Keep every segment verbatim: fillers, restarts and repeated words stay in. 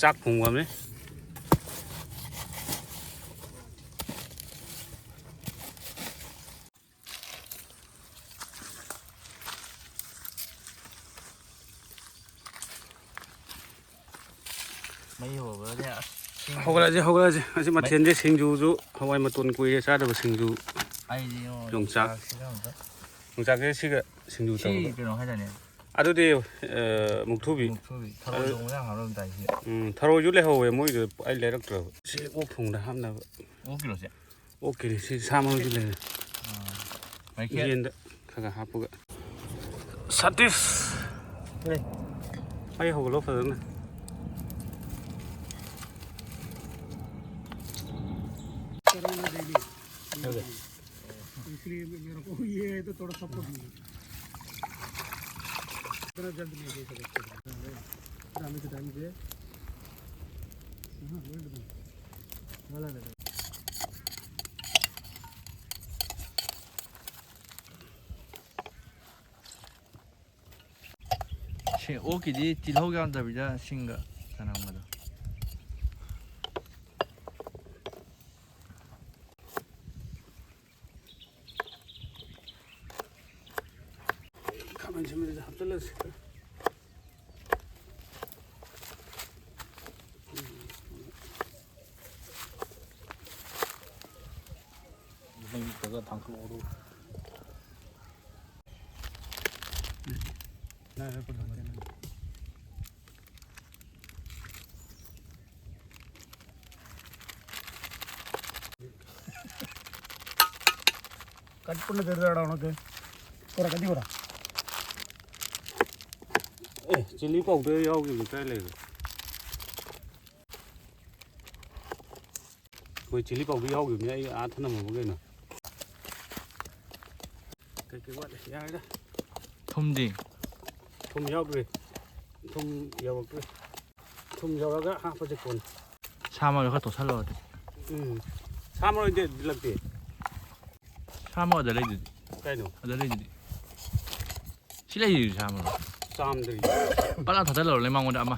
ꯆꯥꯛ ꯊꯣꯡꯕꯅꯤ꯫ ꯃꯩ ꯍꯧꯔꯕ꯭ꯔꯅꯦ? ꯑꯁ, ꯁꯤꯡ- ꯍꯧꯒꯠꯂꯁꯤ, ꯍꯧꯒꯠꯂꯁꯤ꯫ ꯑꯁꯤ ꯃꯩ- ꯃꯊꯦꯜꯁꯦ ꯁꯤꯡꯖꯨꯁꯨ, ꯍꯋꯥꯏ ꯃꯇꯣꯟ ꯀꯨꯏꯔꯦ ꯆꯥꯗꯕ ꯁꯤꯡꯖꯨ꯫ ꯑꯩꯗꯤ ꯌꯦꯡꯉꯣ, ꯌꯣꯡꯆꯥꯛ꯫ ꯌꯣꯡꯆꯥꯛꯁꯤꯒ ꯑꯝꯇ- ꯌꯣꯡꯆꯥꯛꯁꯦ ꯁꯤꯒ ꯁꯤꯡꯖꯨ ꯁꯤ ꯇꯧꯔꯒ꯫ ꯀꯩꯅꯣ ꯍꯥꯏꯗꯥꯏꯅꯦ? ꯑꯗꯨꯗꯤ, ꯑ, ꯃꯨꯛꯊ꯭ꯔꯨꯕꯤ꯫ ꯃꯨꯛꯊ꯭ꯔꯨꯕꯤ꯫ ꯊꯔꯣꯏ ꯑꯗꯨ- ꯊꯣꯡꯕꯗ ꯌꯥꯝ ꯍꯥꯎꯔꯝꯗꯥꯏ ꯁꯤ꯫ ꯎꯝ, ꯊꯔꯣꯏꯁꯨ ꯂꯩꯍꯧꯋꯦ ꯃꯣꯏꯗꯨ, ꯑꯩ ꯂꯩꯔꯛꯇ꯭ꯔꯕ꯫ ꯁꯤ ꯑꯣꯛ ꯊꯣꯡꯕꯗ ꯍꯥꯞꯅꯕ꯫ ꯑꯣꯛ ꯀꯤꯂꯣꯁꯦ? ꯑꯣꯀꯦ, ꯁꯤ ꯁꯥ ꯃꯔꯣꯏꯁꯨ ꯂꯩꯔꯦ꯫ ꯑꯥ꯫ ꯃꯥꯏꯈꯦꯠ꯫ ꯌꯦꯟꯗ ꯈꯔ ꯈꯔ ꯍꯥꯞꯄꯒ꯫ ꯁꯇꯤꯁ! ꯂꯩ꯫ ꯑꯩ ꯍꯧꯒꯠꯂꯣ ꯐꯖꯅ꯫ ꯍꯧꯒꯠꯂꯦ꯫ इसलिए मेरे को ये है तो थोड़ा सपोर्ट मिला। इतना जल्द नहीं दे सकते। जाने के टाइम पे। हाँ, वेट दो। वाला दे दो। ꯁꯤ ꯑꯣꯛꯀꯤꯗꯤ ꯇꯤꯜꯍꯧ ꯌꯥꯎꯗꯕꯤꯗ ꯁꯤꯡꯒ ꯆꯅꯝꯒꯗꯣ꯫ ꯈꯥꯃꯦꯟ ꯑꯁꯤꯟꯕꯤꯗꯨꯁꯨ ꯍꯥꯞꯆꯤꯜꯂꯁꯤ꯫ ꯃꯩ ꯈꯔ ꯈꯔ ꯊꯥꯡꯀꯠꯂꯛꯑꯣ꯫ cut பண்ண தெரியுதாடா உனக்கு? போடா, கத்தி போடா. ꯑꯦ, ꯆꯤꯂꯤ ꯄꯥꯎꯗꯔ ꯌꯥꯎꯈꯤꯕꯅꯤ, ꯀꯥꯏ ꯂꯩꯈ꯭ꯔꯦ? ꯑꯩꯈꯣꯏ ꯆꯤꯂꯤ ꯄꯥꯎꯗꯔ ꯌꯥꯎꯈꯤꯕꯅꯤ, ꯑꯩ ꯑꯥ ꯊꯅꯝꯃꯕ ꯀꯩꯅꯣ꯫ ꯀꯩꯀꯩ ꯋꯥꯠꯂꯤ? ꯌꯥꯔꯦꯗ꯫ ꯊꯨꯝꯗꯤ? ꯊꯨꯝ ꯌꯥꯎꯗ꯭ꯔꯤ꯫ ꯊꯨꯝ ꯌꯧꯔꯛꯇ꯭ꯔꯤ꯫ ꯊꯨꯝ ꯌꯧꯔꯒ ꯍꯥꯞꯄꯁꯦ ꯀꯣꯟꯅ꯫ ꯁꯥ ꯃꯔꯣꯏ ꯈꯔ ꯇꯣꯠꯁꯜꯂꯣ ꯑꯗꯨꯗꯤ꯫ ꯎꯝ꯫ ꯁꯥ ꯃꯔꯣꯏꯗꯤ ꯂꯛꯇꯦ꯫ ꯁꯥ ꯃꯔꯣꯏ ꯑꯗ ꯂꯩꯗꯨꯗꯤ꯫ ꯀꯩꯅꯣ? ꯑꯗ ꯂꯩꯗꯨꯗꯤ꯫ ꯁꯤ ꯂꯩꯔꯤꯁꯤ ꯁꯥ ꯃꯔꯣꯏ꯫ ꯆꯥꯝꯗ꯭ꯔꯤ꯫ ꯄꯠꯂꯥ ꯊꯥꯗꯜꯂꯔꯣ ꯂꯩꯃꯥꯡꯉꯣꯟꯗ ꯑꯃ꯫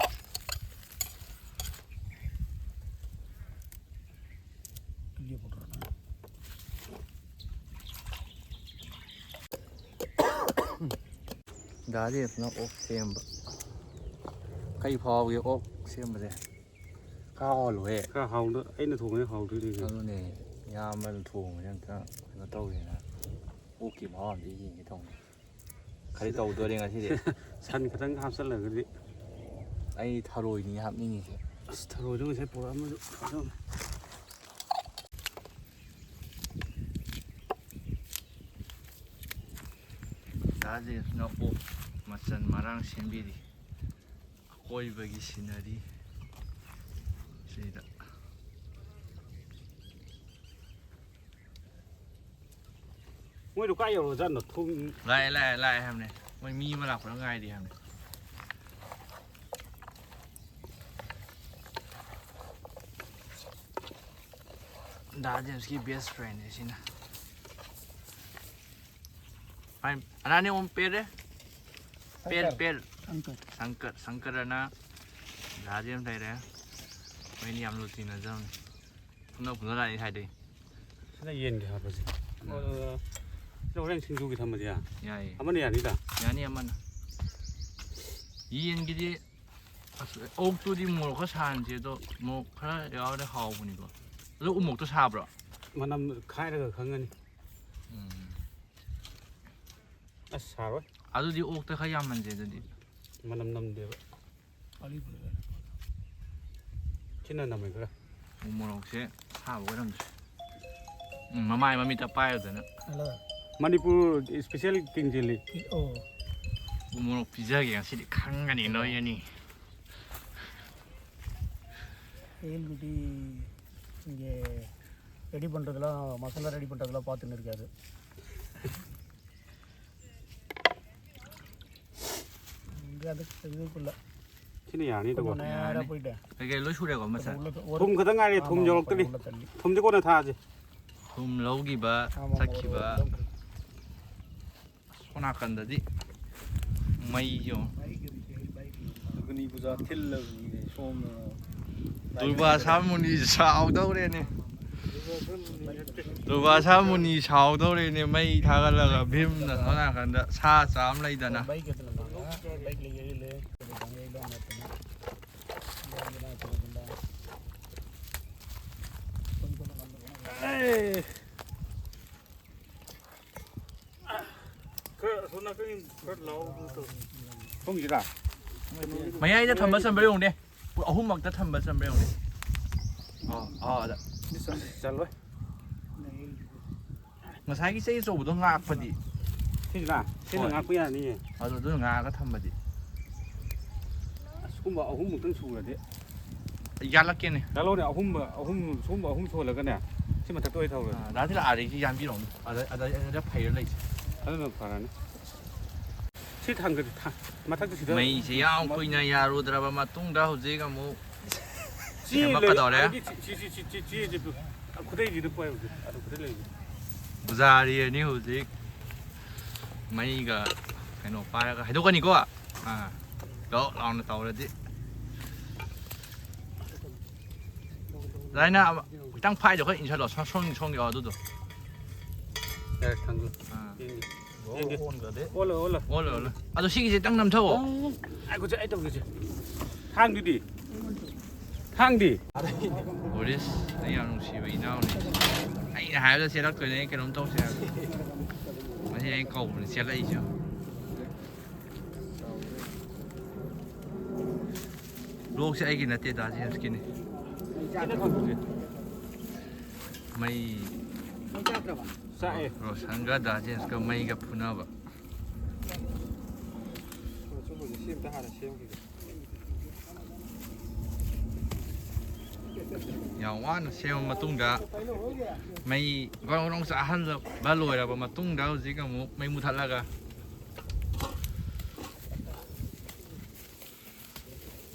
ꯗꯥ ꯖꯦꯝꯁꯅ ꯑꯣꯛ ꯁꯦꯝꯕ꯫ ꯀꯩ ꯐꯥꯎꯒꯦ ꯑꯣꯛ ꯁꯦꯝꯕꯁꯦ? ꯈꯔ ꯍꯥꯎꯍꯜꯂꯨꯍꯦ꯫ ꯈꯔ ꯍꯥꯎꯅ ꯑꯩꯅ ꯊꯣꯡꯉꯗꯤ ꯍꯥꯎꯗꯣꯏꯅꯤ ꯀꯩꯅꯣ꯫ ꯑꯗꯨꯅꯦ, ꯏꯌꯥꯝꯕꯅ ꯊꯣꯡꯕꯁꯦ ꯑꯝꯇ ꯀꯩꯅꯣ ꯇꯧꯒꯦꯅ ꯑꯣꯛꯀꯤ ꯃꯍꯥꯎ ꯑꯝꯇ ꯌꯦꯡꯒꯦ ꯇꯧꯅꯤ꯫ ꯈꯔꯗꯤ ꯇꯧꯗꯣꯔꯦ ꯉꯁꯤꯗꯤ꯫ ꯁꯟ ꯈꯤꯇꯪ ꯍꯥꯞꯆꯜꯂꯒꯗꯤ꯫ ꯑꯩ ꯊꯔꯣꯏꯅꯤ ꯍꯥꯞꯅꯤꯡꯉꯤꯁꯦ꯫ ꯑꯁ, ꯊꯔꯣꯏꯗꯣ ꯉꯁꯥꯏ ꯄꯨꯔꯛꯑꯝꯕꯗꯣ ꯐꯗꯧꯅꯤ꯫ ꯗꯥ ꯖꯦꯝꯁꯅ ꯑꯣꯛ ꯃꯆꯜ ꯃꯔꯥꯡ ꯁꯦꯝꯕꯤꯔꯤ꯫ ꯑꯀꯣꯏꯕꯒꯤ ꯁꯤꯅꯔꯤ ꯁꯤꯗ꯫ ꯃꯣꯏꯗꯣ ꯀꯥꯏ ꯌꯧꯔꯖꯥꯠꯅꯣ? ꯊꯣꯡ ꯂꯥꯛꯑꯦ, ꯂꯥꯛꯑꯦ, ꯂꯥꯛꯑꯦ ꯍꯥꯏꯕꯅꯦ꯫ ꯃꯣꯏ ꯃꯤ ꯑꯃ ꯂꯥꯛꯄꯗ ꯉꯥꯏꯔꯤ ꯍꯥꯏꯕꯅꯦ꯫ ꯗꯥ ꯖꯦꯝꯁꯀꯤ best friend ꯅꯦ ꯁꯤꯅ꯫ ꯐꯥꯏꯟ, ꯑꯅꯥꯅꯤ ꯑꯣꯝ ꯄꯦꯔꯦ꯫ ꯄꯦꯔ, ꯁꯪꯀꯔ꯫ ꯄꯦꯔ꯫ ꯁꯪꯀꯔ꯫ ꯁꯪꯀꯔ, ꯁꯪꯀꯔꯅ ꯗꯥ ꯖꯦꯝꯁ ꯂꯩꯔꯦ꯫ ꯃꯣꯏꯅꯤ ꯌꯥꯝ ꯂꯨ ꯇꯤꯟꯅꯖꯕꯅꯤ꯫ ꯐꯨꯅ ꯐꯨꯅ ꯂꯥꯛꯏ ꯍꯥꯏꯗꯤ꯫ ꯁꯤꯅ ꯌꯦꯟꯒꯤ ꯍꯥꯞꯄꯁꯦ꯫ ꯎꯝ꯫ ꯑꯣ, ꯁꯤꯗ ꯍꯣꯔꯦꯟ ꯁꯤꯡꯖꯨꯒꯤ ꯊꯝꯃꯁꯦ꯫ ꯌꯥꯏꯌꯦ꯫ ꯑꯃꯅ ꯌꯥꯅꯤꯗ꯫ ꯌꯥꯅꯤ ꯑꯃꯅ꯫ ꯌꯦꯟꯒꯤꯗꯤ ꯑꯁ, ꯑꯣꯛꯇꯨꯗꯤ ꯃꯣꯔꯣꯛ ꯈꯔ ꯁꯥꯍꯟꯁꯦ ꯑꯗꯣ, ꯃꯣꯔꯣꯛ ꯈꯔ ꯌꯥꯎꯔꯗꯤ ꯍꯥꯎꯕꯅꯤꯀꯣ꯫ ꯑꯗꯣ ꯎꯃꯣꯔꯣꯛꯇꯣ ꯁꯥꯕ꯭ꯔꯣ? ꯃꯅꯝ ꯈꯥꯏꯔꯒ ꯈꯪꯉꯅꯤ꯫ ꯎꯝ꯫ ꯑꯁ, ꯁꯥꯔꯣꯏ꯫ ꯑꯗꯨꯗꯤ ꯑꯣꯛꯇ ꯈꯔ ꯌꯥꯝꯍꯟꯁꯦ ꯑꯗꯨꯗꯤ꯫ ꯃꯅꯝ ꯅꯝꯗꯦꯕ꯫ ꯁꯤꯅ ꯅꯝꯃꯦ ꯈꯔ꯫ ꯎ ꯃꯣꯔꯣꯛꯁꯦ ꯁꯥꯕ ꯑꯣꯏꯔꯝꯗ꯭ꯔꯦ꯫ ꯎꯝ, ꯃꯃꯥꯏ ꯃꯃꯤꯠꯇ ꯄꯥꯏꯔꯗꯅ꯫ Hello. Manipur special king chilli꯫ ꯑꯣ꯫ ꯎ ꯃꯣꯔꯣꯛ ꯄꯤꯖꯒꯦ ꯉꯁꯤꯗꯤ, ꯈꯪꯒꯅꯤ ꯅꯣꯏ ꯑꯅꯤ꯫ ரியல் குட்டி இங்கே ரெடி பண்ணுறதுலாம், மசாலா ரெடி பண்ணுறதுலாம் பார்த்துன்னு இருக்காரு. ꯁꯤꯅ ꯌꯥꯔꯅꯤꯗꯀꯣ꯫ ꯅꯦꯔꯥ ꯌꯥꯔꯅꯤ꯫ ꯄꯣꯏꯇꯦ꯫ ꯀꯩꯀꯩ ꯂꯣꯏ ꯁꯨꯔꯦꯀꯣ ꯃꯆꯜ? ꯊꯨꯝ ꯈꯛꯇ ꯉꯥꯏꯔꯦ, ꯊꯨꯝ ꯌꯧꯔꯛꯇ꯭ꯔꯤ꯫ ꯊꯨꯝꯁꯦ ꯀꯣꯟꯅ ꯊꯥꯛꯑꯁꯦ꯫ ꯊꯨꯝ ꯂꯧꯈꯤꯕ, ꯆꯠꯈꯤꯕ꯫ ꯁꯣꯝ ꯅꯥꯀꯟꯗꯗꯤ ꯃꯩꯁꯦ ꯌꯦꯡꯉꯣ꯫ ꯑꯒꯅꯤ ꯄꯨꯖꯥ ꯊꯤꯜꯂꯕꯅꯤꯅꯦ ꯁꯣꯝꯗ꯫ ꯗꯨꯔꯕꯥ ꯁꯥꯃꯨꯅꯤ ꯁꯥꯎꯗꯧꯔꯦꯅꯦ꯫ ꯗꯨꯔꯕꯥꯁꯥ ꯃꯨꯅꯤ ꯁꯥꯎꯗꯧꯔꯦꯅꯦ, ꯃꯩ ꯊꯥꯒꯠꯂꯒ ꯚꯤꯝꯅ ꯁꯣꯝ ꯅꯥꯀꯟꯗ ꯁꯥ ꯆꯥ ꯑꯃ ꯂꯩꯗꯅ꯫ ꯈꯔ ꯑꯁꯣꯝ ꯅꯥꯀꯟ ꯈꯔ ꯂꯥꯎ꯫ ꯁꯣꯝꯒꯤꯁꯤꯔꯥ? ꯃꯌꯥꯏꯗ ꯊꯝꯕ ꯆꯟꯕ꯭ꯔꯥ ꯌꯦꯡꯉꯨꯅꯦ꯫ ꯑꯍꯨꯝꯃꯛꯇ ꯊꯝꯕ ꯆꯟꯕ꯭ꯔꯥ ꯌꯦꯡꯉꯨꯅꯦ꯫ ꯑꯥ, ꯑꯥ, ꯑꯗ꯫ ꯆꯜꯂꯣꯏ꯫ ꯉꯁꯥꯏꯒꯤ ꯆꯩ ꯑꯆꯧꯕꯗꯣ ꯉꯥꯛꯄꯗꯤ? ꯁꯤꯁꯤꯅ? ꯁꯤꯅ ꯍꯣꯏ꯫ ꯉꯥꯛꯄ ꯌꯥꯅꯤꯌꯦ꯫ ꯑꯗꯨ, ꯑꯗꯨꯅ ꯉꯥꯛꯑꯒ ꯊꯝꯕꯗꯤ? ꯑꯁꯤꯒꯨꯝꯕ ꯑꯍꯨꯝꯃꯨꯛꯇꯪ ꯁꯨꯔꯗꯤ꯫ ꯌꯥꯜꯂꯛꯀꯦꯅꯦ꯫ ꯌꯥꯜꯂꯣꯅꯦ, ꯑꯍꯨꯝ, ꯑꯍꯨꯝ, ꯁꯤꯒꯨꯝꯕ ꯑꯍꯨꯝ ꯁꯨꯍꯜꯂꯒꯅꯦ, ꯁꯤ ꯃꯊꯛꯇ ꯑꯣꯏ ꯊꯧꯔꯁꯤ꯫ ꯑꯥ, ꯗꯥ ꯇꯤꯂꯥ ꯑꯥꯗꯒꯤ ꯌꯥꯟꯕꯤꯔꯛꯎꯅꯦ꯫ ꯑꯗ, ꯑꯗ, ꯑꯗ ꯐꯩꯔ ꯂꯩꯁꯦ꯫ ꯑꯗꯨꯅ ꯐꯔꯅꯤ꯫ ꯁꯤ ꯊꯥꯡꯒꯠ-, ꯊꯥ-, ꯃꯊꯛꯇ ꯁꯤꯗ ꯃꯩꯁꯦ ꯌꯥꯝ ꯀꯨꯏꯅ ꯌꯥꯔꯨꯗ꯭ꯔꯕ ꯃꯇꯨꯡꯗ ꯍꯧꯖꯤꯛ ꯑꯃꯨꯛ ꯆꯦ ꯂꯩ-, ꯁꯦꯝꯃꯛꯀꯗꯧꯔꯦ꯫ ꯑꯗꯒꯤ ꯆꯦ, ꯆꯦ, ꯆꯦ, ꯆꯦ, ꯆꯦ, ꯆꯦ, ꯈꯨꯗꯩꯁꯤꯗ ꯄꯣꯛꯑꯦ ꯍꯧꯖꯤꯛ꯫ ꯑꯗꯨ ꯈꯨꯗꯩ ꯂꯩꯕꯅꯤ꯫ ꯄꯨꯖꯥꯔꯤ ꯑꯅꯤ ꯍꯧꯖꯤꯛ ꯃꯩꯒ ꯀꯩꯅꯣ ꯄꯥꯏꯔꯒ ꯍꯥꯏꯗꯣꯛꯀꯅꯤꯀꯣ꯫ ꯑꯥ, ꯂꯣꯛ ꯂꯥꯎꯅ ꯇꯧꯔꯗꯤ꯫ ꯑꯗꯨꯃꯥꯏꯅ ꯑꯃ ꯈꯤꯇꯪ ꯐꯥꯏꯗꯣ ꯈꯔ ꯏꯟꯁꯜꯂꯣ, ꯁꯣꯝ-, ꯁꯣꯝꯒꯤ, ꯁꯣꯝꯒꯤ, ꯑꯣ, ꯑꯗꯨꯗꯣ꯫ ꯌꯥꯔꯦ, ꯊꯥꯡꯒꯠꯂꯣ꯫ ꯑꯥ꯫ ꯌꯦꯡꯒꯦ꯫ ꯌꯦꯡꯒꯦ꯫ ꯑꯣꯜꯂꯣ, ꯑꯣꯜꯂꯣ꯫ ꯑꯣꯜꯂꯣ, ꯑꯣꯜꯂꯣ꯫ ꯑꯗꯣ ꯁꯤꯒꯤꯁꯦ ꯈꯤꯇꯪ ꯅꯝꯊꯧꯑꯣ꯫ ꯉꯥꯏꯈꯣꯁꯦ, ꯑꯩ ꯇꯧꯒꯦꯁꯦ꯫ ꯊꯥꯡꯗꯨꯗꯤ? ꯊꯥꯡꯗꯤ? ꯕꯣꯔꯤꯁ, ꯑꯩ ꯌꯥꯝ ꯅꯨꯡꯁꯤꯕ ꯏꯅꯥꯎꯅꯤ꯫ ꯑꯩꯅ ꯍꯥꯏꯕꯗ ꯆꯦꯜꯂꯛꯇꯣꯏꯅꯦ, ꯑꯩ ꯀꯩꯅꯣꯝ ꯇꯧꯁꯦ ꯍꯥꯏꯕꯗ꯫ ꯃꯁꯤ ꯑꯩꯅ ꯀꯧꯕꯅꯦ, ꯆꯦꯜꯂꯛꯏꯁꯦ꯫ ꯂꯣꯛꯁꯦ ꯑꯩꯒꯤ ꯅꯠꯇꯦ, ꯗꯥ ꯖꯦꯝꯁꯀꯤꯅꯤ꯫ ꯃꯩ꯫ ꯆꯥꯛꯑꯦ꯫ ꯔꯣꯁꯟꯒ ꯗꯥ ꯖꯦꯝꯁꯀ ꯃꯩꯒ ꯐꯨꯅꯕ꯫ ꯁꯤ ꯑꯝꯇ ꯍꯥꯟꯅ ꯁꯦꯝꯈꯤꯒꯦ꯫ ꯌꯥꯝ ꯋꯥꯅ ꯁꯦꯝꯃ ꯃꯇꯨꯡꯗ ꯃꯩ ꯒ꯭ꯔꯣꯡ ꯒ꯭ꯔꯣꯡ ꯆꯥꯍꯟꯕ ꯂꯣꯏꯔꯕ ꯃꯇꯨꯡꯗ ꯍꯧꯖꯤꯛ ꯑꯃꯨꯛ ꯃꯩ ꯃꯨꯊꯠꯂꯒ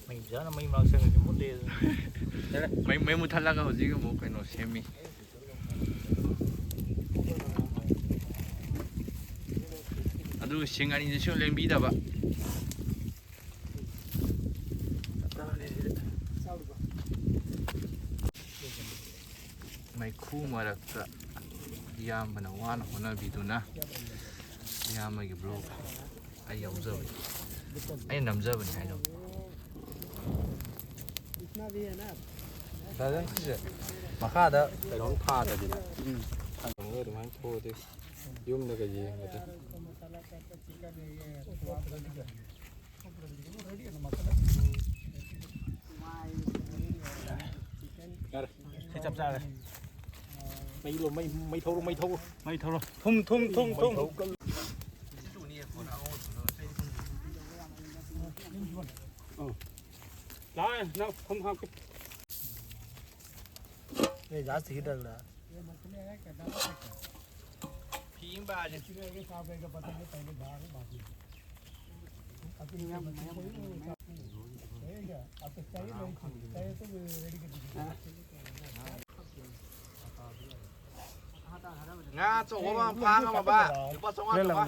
ꯃꯩ ꯐꯖꯅ ꯃꯩ ꯃꯔꯛ ꯆꯪꯉꯗꯤ ꯃꯨꯠꯂꯦ ꯑꯗꯨꯅ꯫ ꯃꯩ, ꯃꯩ ꯃꯨꯊꯠꯂꯒ ꯍꯧꯖꯤꯛ ꯑꯃꯨꯛ ꯀꯩꯅꯣ ꯁꯦꯝꯃꯤ꯫ ꯑꯗꯨꯒ ꯁꯤꯡ ꯑꯅꯤꯗꯨꯁꯨ ꯂꯦꯡꯕꯤꯗꯕ꯫ ꯂꯩꯈꯨ ꯃꯔꯛꯇ ꯏꯌꯥꯝꯕꯅ ꯋꯥꯅ ꯍꯣꯠꯅꯕꯤꯗꯨꯅ ꯏꯌꯥꯝꯕꯒꯤ ꯕ꯭ꯂꯣꯛ ꯑꯩ ꯌꯥꯎꯖꯕꯅꯤ, ꯑꯩꯅ ꯅꯝꯖꯕꯅꯤ ꯍꯥꯏꯗꯧꯅꯤ꯫ ꯁꯤꯁꯦ ꯃꯈꯥꯗ ꯀꯩꯅꯣꯝ ꯊꯥꯗꯕꯤꯗ ꯊꯝꯃꯒ ꯑꯗꯨꯃꯥꯏꯅ ꯊꯣꯛꯑꯗꯤ ꯌꯨꯝꯗꯒ ꯌꯦꯡꯕꯗ꯫ ꯌꯥꯔꯦ꯫ ꯁꯤ ꯆꯞ ꯆꯥꯔꯦ꯫ ꯃꯩ ꯂꯣ-, ꯃꯩ, ꯃꯩ ꯊꯧꯔꯣ, ꯃꯩ ꯊꯧꯔꯣ꯫ ꯃꯩ ꯊꯧꯔꯣ꯫ ꯊꯨꯝ, ꯊꯨꯝ, ꯊꯨꯝ, ꯊꯨꯝ꯫ ꯃꯩ ꯊꯧ ꯀꯜꯂꯨ꯫ ꯑꯥ꯫ ꯂꯥꯛꯑꯦ, ꯅꯪ ꯊꯨꯝ ꯍꯥꯞꯀꯦ꯫ ꯑꯦ, ꯖꯍꯥꯖ ꯊꯤꯒꯦ ꯇꯧꯔꯤꯔꯥ? ꯐꯤ ꯑꯃ ꯄꯥꯏꯔꯁꯦ꯫ ꯉꯥ ꯑꯆꯧꯕ ꯑꯃ ꯐꯥ ꯉꯝꯃꯕ ꯂꯨꯄꯥ ꯆꯥꯝꯃꯉꯥ ꯇꯧꯕ꯫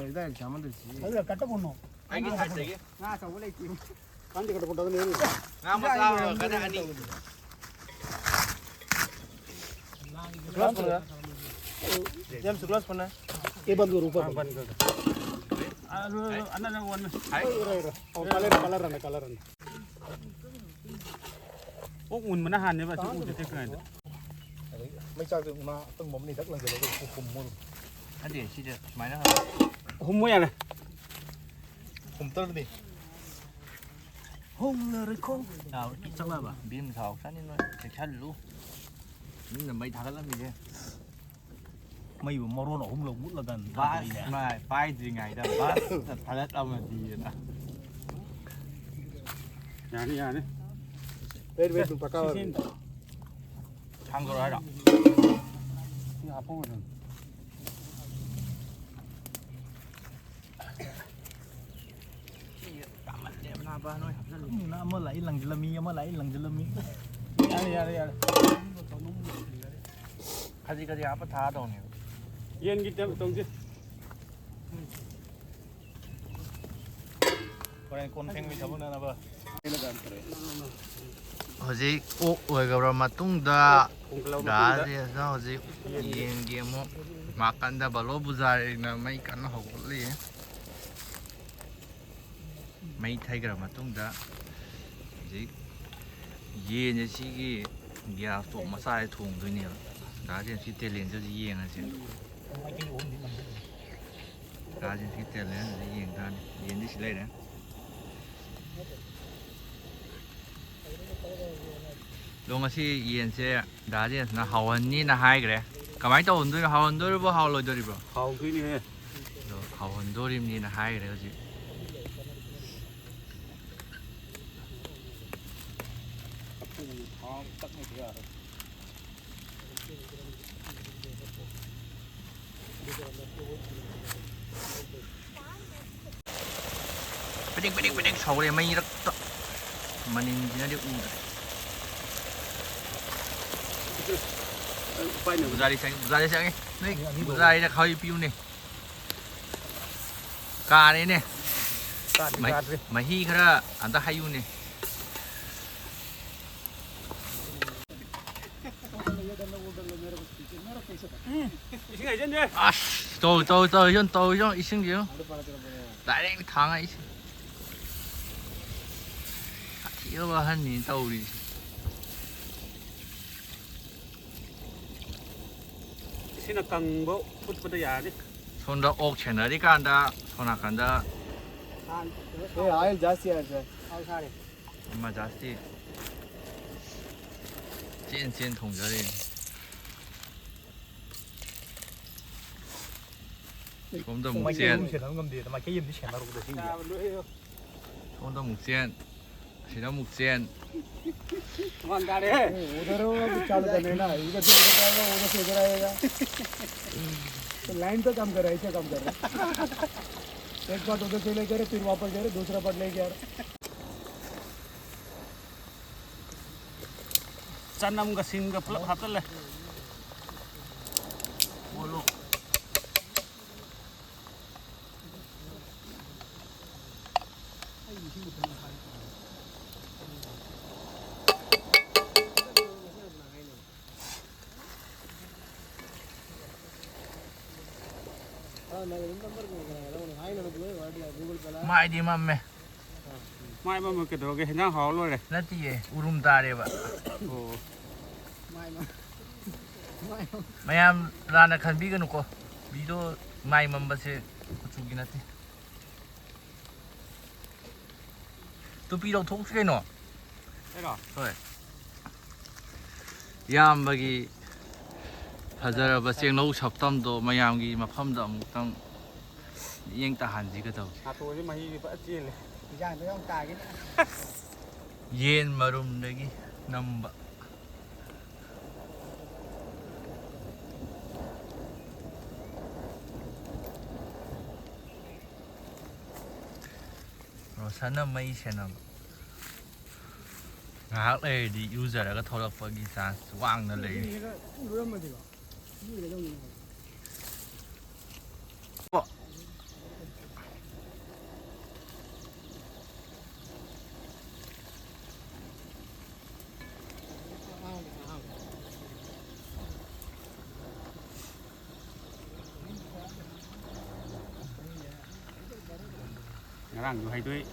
ꯑꯗꯨꯒ ꯀꯠꯇ ꯄꯨꯟꯅꯣ꯫ ꯑꯩꯒꯤ ꯁꯥꯏꯠꯇꯒꯤ꯫ ꯉꯥ ꯑꯆꯧꯕ ꯂꯩꯇꯦ꯫ ꯀꯥꯟꯗꯤ ꯀꯠꯇ ꯄꯨꯟꯅ ꯉꯥ ꯃꯆꯥ ꯑꯃꯒ ꯀꯟꯅ ꯑꯅꯤ꯫ Close करो। जेम्स, close करना है। ये बंद करो, ऊपर हाँ, बंद। बंद कर दो। आ, लो, लो, लो, अंदर जाओ, वन में। हाँ। और color, color रहना, color रहना। ꯑꯣꯛ ꯃꯨꯟꯕꯅ ꯍꯥꯟꯅꯦꯕ ꯑꯁꯤ ꯎꯗꯤ ꯇꯦꯛꯈ꯭ꯔꯤꯉꯩꯗ꯫ ꯑꯗꯩ ꯃꯩ ꯆꯥꯛꯇ ꯉꯥ ꯑꯀꯪꯕ ꯑꯃ ꯅꯤꯗꯛ ꯂꯪꯁꯤꯜꯂꯒ ꯍꯨꯝꯃꯣ ꯑꯗꯨꯝ꯫ ꯅꯠꯇꯦ, ꯁꯤꯗ ꯁꯨꯃꯥꯏꯅ ꯍꯥꯞꯄ꯫ ꯍꯨꯝꯃꯣ ꯌꯥꯔꯦ꯫ ꯍꯨꯝꯇꯔꯗꯤ꯫ ꯍꯣꯡꯂꯔꯣꯏ ꯈꯣꯡ꯫ ꯆꯥꯎ, ꯆꯠꯂꯕ? ꯚꯤꯝ ꯁꯥꯎ ꯆꯥꯅꯤ ꯅꯣꯏ, ꯆꯦꯛꯁꯜꯂꯨ꯫ ꯃꯤꯅ ꯃꯩ ꯊꯥꯒꯠꯂꯝꯃꯤꯁꯦ꯫ ꯃꯩꯕꯨ ꯃꯔꯣꯟ ꯑꯍꯨꯝꯂꯛ ꯃꯨꯠꯂꯀꯥꯟ ꯕꯥꯁ, ꯊꯥꯗꯣꯛꯏꯅꯦ꯫ ꯃꯥꯏ ꯄꯥꯏꯗ꯭ꯔꯤꯉꯩꯗ ꯕꯥꯁ ꯊꯥꯒꯠꯂꯝꯃꯗꯤꯅ꯫ ꯌꯥꯅꯤ, ꯌꯥꯅꯤ꯫ Wait, wait, ꯄꯀꯥ ꯁꯤ, ꯁꯤ꯫ ꯊꯥꯡꯗꯣꯔꯛꯑꯣ ꯍꯥꯏꯔꯣ? ꯁꯤ ꯍꯥꯞꯄꯧꯔꯣ ꯑꯗꯨꯝ꯫ ꯁꯤ ꯀꯥꯃꯜꯂꯦꯕ ꯅꯥꯕ, ꯅꯣꯏ ꯍꯥꯞꯆꯜꯂꯨ꯫ ꯎꯝ, ꯑꯃ ꯂꯥꯛꯏ ꯂꯪꯁꯤꯜꯂꯝꯃꯤ, ꯑꯃ ꯂꯥꯛꯏ ꯂꯪꯁꯤꯜꯂꯝꯃꯤ꯫ ꯌꯥꯔꯦ, ꯌꯥꯔꯦ, ꯌꯥꯔꯦ꯫ ꯈꯖꯤꯛ ꯈꯖꯤꯛ ꯍꯥꯞꯄ ꯊꯥꯗꯧꯅꯦꯕ꯫ ꯌꯦꯟꯒꯤ ꯇꯧ-, ꯇꯧꯁꯤ꯫ ꯍꯣꯔꯦꯟ ꯀꯣꯟ ꯐꯦꯡꯕꯩ ꯊꯕꯛ ꯅꯪꯅꯕ꯫ ꯍꯧꯖꯤꯛ ꯑꯣꯛ ꯂꯣꯏꯈ꯭ꯔꯕ ꯃꯇꯨꯡꯗ ꯒꯥꯔꯗꯦꯟꯁꯤꯅ ꯍꯧꯖꯤꯛ ꯌꯦꯟꯒꯤ ꯑꯃꯨꯛ ꯅꯥꯀꯟꯗ ꯕꯂꯣ ꯕꯨꯖꯥꯔꯤꯅ ꯃꯩ ꯀꯟꯅ ꯍꯧꯒꯠꯂꯤ꯫ ꯃꯩ ꯊꯩꯈ꯭ꯔ ꯃꯇꯨꯡꯗ ꯍꯧꯖꯤꯛ ꯌꯦꯟꯁꯦ ꯁꯤꯒꯤ ꯒ꯭ꯌꯥꯁ ꯁ꯭ꯇꯣꯞ ꯃꯆꯥꯁꯦ ꯊꯣꯡꯗꯣꯏꯅꯦꯕ꯫ ꯒꯥꯔꯗꯦꯟꯁꯤ ꯇꯦꯂꯦꯟꯁꯦ ꯍꯧꯖꯤꯛ ꯌꯦꯡꯉꯁꯦ꯫ ꯒꯥꯔꯗꯦꯟꯁꯤ ꯇꯦꯂꯦꯟꯁꯤ ꯌꯦꯡ ꯇꯥꯔꯅꯤ꯫ ꯌꯦꯟꯗꯤ ꯁꯤ ꯂꯩꯔꯦ꯫ ꯑꯗꯣ ꯉꯁꯤ ꯌꯦꯟꯁꯦ ꯗꯥ ꯖꯦꯝꯁꯅ ꯍꯥꯎꯍꯟꯅꯤꯅ ꯍꯥꯏꯈ꯭ꯔꯦ꯫ ꯀꯃꯥꯏꯅ ꯇꯧꯍꯟꯗꯣꯏꯅꯣ? ꯍꯥꯎꯍꯟꯗꯣꯔꯤꯕꯣ, ꯍꯥꯎꯍꯜꯂꯣꯏꯗꯣꯔꯤꯕꯣ? ꯍꯥꯎꯗꯣꯏꯅꯦꯍꯦ꯫ ꯑꯗꯣ ꯍꯥꯎꯍꯟꯗꯣꯔꯤꯕꯅꯤꯅ ꯍꯥꯏꯈ꯭ꯔꯦ ꯍꯧꯖꯤꯛ꯫ ꯄꯤꯗꯤꯛ ꯄꯤꯗꯤꯛ ꯄꯤꯗꯤꯛ ꯁꯧꯔꯦ ꯃꯩꯔꯛꯇ꯫ ꯃꯅꯤꯟꯁꯤꯅꯗꯤ ꯎꯗ꯭ꯔꯦ꯫ ꯎꯄꯥꯏ ꯂꯩꯇꯦ꯫ ꯕꯨꯖꯥꯔꯤ ꯆꯪꯉꯤ, ꯕꯨꯖꯥꯔꯤ ꯆꯪꯉꯤ꯫ ꯅꯣꯏ ꯕꯨꯖꯥꯔꯤꯗ ꯈꯥꯎꯔꯤ ꯄꯤꯌꯨꯅꯦ꯫ ꯀꯥꯔꯦꯅꯦ꯫ ꯀꯥꯗ꯭ꯔꯤ, ꯃꯍꯤ, ꯀꯥꯗ꯭ꯔꯤ꯫ ꯃꯍꯤ ꯈꯔ ꯑꯝꯇ ꯍꯩꯌꯨꯅꯦ꯫ ꯏꯁꯤꯡ ꯍꯩꯖꯤꯟꯗꯦ꯫ ꯑꯁ, ꯇꯧ, ꯇꯧ, ꯇꯧ, ꯏꯁꯤꯡ, ꯇꯧ, ꯏꯁꯤꯡ, ꯏꯁꯤꯡꯁꯦ ꯌꯦꯡꯉꯨ꯫ Direct ꯊꯥꯡꯉ ꯏꯁꯤꯡ꯫ ꯁꯥꯊꯤꯔꯕ ꯑꯍꯟꯅꯤ ꯇꯧꯔꯤꯁꯦ꯫ ꯁꯤꯅ ꯀꯪꯕ ꯐꯨꯠꯄꯗ ꯌꯥꯔꯅꯤ꯫ ꯁꯣꯝꯗ ꯑꯣꯛ ꯁꯦꯟꯅꯔꯤꯀꯥꯟꯗ, ꯁꯣꯝ ꯅꯥꯀꯟꯗ ꯑꯦ, oil ಜಾಸ್ತಿ ಆಯ್ತು ಸರ್. ꯑꯃ ꯖꯥꯁꯇꯤ ꯆꯦꯟ ꯆꯦꯟ ꯊꯣꯡꯖꯔꯤ꯫ ꯁꯣꯝꯗ ꯑꯃꯨꯛ ꯃꯥꯏꯀꯩ ꯆꯦꯟ꯫ ꯑꯍꯨꯝ ꯁꯦꯟꯅꯕ ꯉꯝꯗꯦꯗ, ꯃꯥꯏꯀꯩ ꯑꯃꯗꯤ ꯁꯦꯟꯅꯔꯨꯕꯗ ꯁꯤꯡꯁꯦ꯫ ꯁꯣꯝꯗ ꯑꯃꯨꯛ ꯆꯦꯟ, ꯑꯁꯤꯗ ꯑꯃꯨꯛ ꯆꯦꯟ꯫ मान डाले। ए, उधर हो, अभी चालू करने ना, इधर से उधर जाएगा, उधर से इधर आएगा। तो लाइन पे काम कर रहा है, ऐसे काम कर रहा है। एक पार्ट उधर से लेके आ रहे, फिर वापस जा रहे, दूसरा पार्ट लेके आ रहे। ꯆꯅꯝꯒ ꯁꯤꯡꯒ ꯄꯨꯂꯞ ꯍꯥꯞꯆꯜꯂꯦ꯫ ꯑꯣꯜꯂꯣ꯫ ꯑꯩ ꯏꯁꯤꯡ ꯈꯤꯇꯪ ꯍꯥꯞꯀꯦ꯫ ꯃꯥꯏꯗꯤ ꯃꯝꯃꯦ꯫ ꯃꯥꯏ ꯃꯝꯃ ꯀꯩꯗꯧꯔꯒꯦ? ꯍꯦꯟꯖꯥꯡ ꯍꯥꯎꯔ ꯂꯣꯏꯔꯦ꯫ ꯅꯠꯇꯤꯌꯦ, ꯎꯔꯨꯝ ꯇꯥꯔꯦꯕ꯫ ꯑꯣ꯫ ꯃꯌꯥꯝ ꯂꯥꯟꯅ ꯈꯟꯕꯤꯒꯅꯨꯀꯣ, ꯚꯤꯗꯤꯑꯣ ꯃꯥꯏ ꯃꯝꯕꯁꯦ ꯀꯨꯆꯨꯒꯤ ꯅꯠꯇꯦ꯫ ꯇꯨꯄꯤ ꯂꯧꯊꯣꯛꯁꯤ ꯀꯩꯅꯣ꯫ ꯑꯩꯔꯣ? ꯍꯣꯏ꯫ ꯏꯌꯥꯝꯕꯒꯤ ꯐꯖꯔꯕ ꯆꯦꯡꯂꯧ ꯁꯛꯇꯝꯗꯣ ꯃꯌꯥꯝꯒꯤ ꯃꯐꯝꯗ ꯑꯃꯨꯛꯇꯪ ꯃꯤꯠꯌꯦꯡ ꯇꯥꯍꯟꯁꯤꯒ ꯇꯧꯕ꯫ ꯅꯥꯇꯣꯟꯁꯦ ꯃꯍꯤꯒꯤ ꯐꯖ ꯆꯦꯜꯂꯦ꯫ ꯏꯟꯖꯥꯡꯗꯣ ꯌꯥꯝ ꯇꯥꯒꯦꯅꯦ꯫ ꯌꯦꯟ ꯃꯔꯨꯝꯗꯒꯤ ꯅꯝꯕ꯫ ꯔꯣꯁꯟꯅ ꯃꯩ ꯁꯦꯟꯅꯕ꯫ ꯉꯥꯏꯍꯥꯛ ꯂꯩꯔꯗꯤ ꯏꯔꯨꯖꯔꯒ ꯊꯣꯛꯂꯛꯄꯒꯤ ꯆꯥꯟꯁ ꯋꯥꯡꯅ ꯂꯩꯔꯤ꯫ ꯏꯁꯤꯡꯁꯤꯒ ꯂꯨꯔꯝꯃꯗꯤꯀꯣ, ꯏꯔꯨꯖꯒꯗꯧꯅꯤ ꯍꯥꯏꯕ꯫ ꯉꯔꯥꯡꯁꯨ ꯍꯥꯏꯗꯣꯛꯏ꯫